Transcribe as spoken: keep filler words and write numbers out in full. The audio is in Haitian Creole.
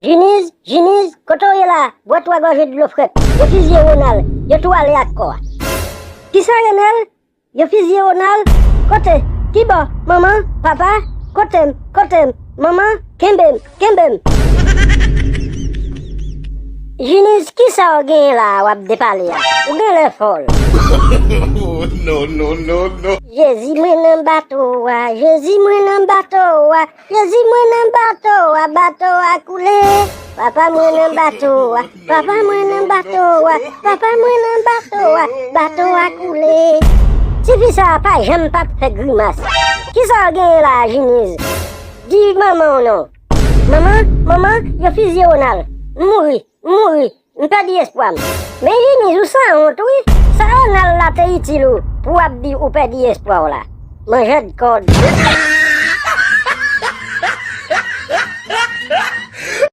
Jiniz, Jiniz, kote w ye la? Bwè twa gòje dlo frèt. Yo fizye Ronald. Yo tou ale ak kò a. Kisa, Renèl? Yo fizye Ronald? Kote? Kibò? Manman? Papa? Kote m? Kote m? Manman? Kenbe m! Kenbe m! Jiniz, kisa w genyen la a w ap depale a? Ou genlè fòl. Oh, no, no, no, no. Jezi mwen nan bato a, Jezi mwen nan bato a, Jezi mwen nan bato a, bato a koule. Papa mwen nan bato a, papa mwen nan bato a, papa mwen nan bato a, bato a koule. Tifi sa a pa janm p ap fè grimas. Kisa w genyen la a, Jiniz? Di manman w non. Manman, manman, yo fizye Ronald. M mouri, m mouri. M pèdi espwa m. Men Jiniz, ou sanwont wi. Sa Ronald la te itil ou pou w ap di ou pèdi espwa w la? Manjèd kòd.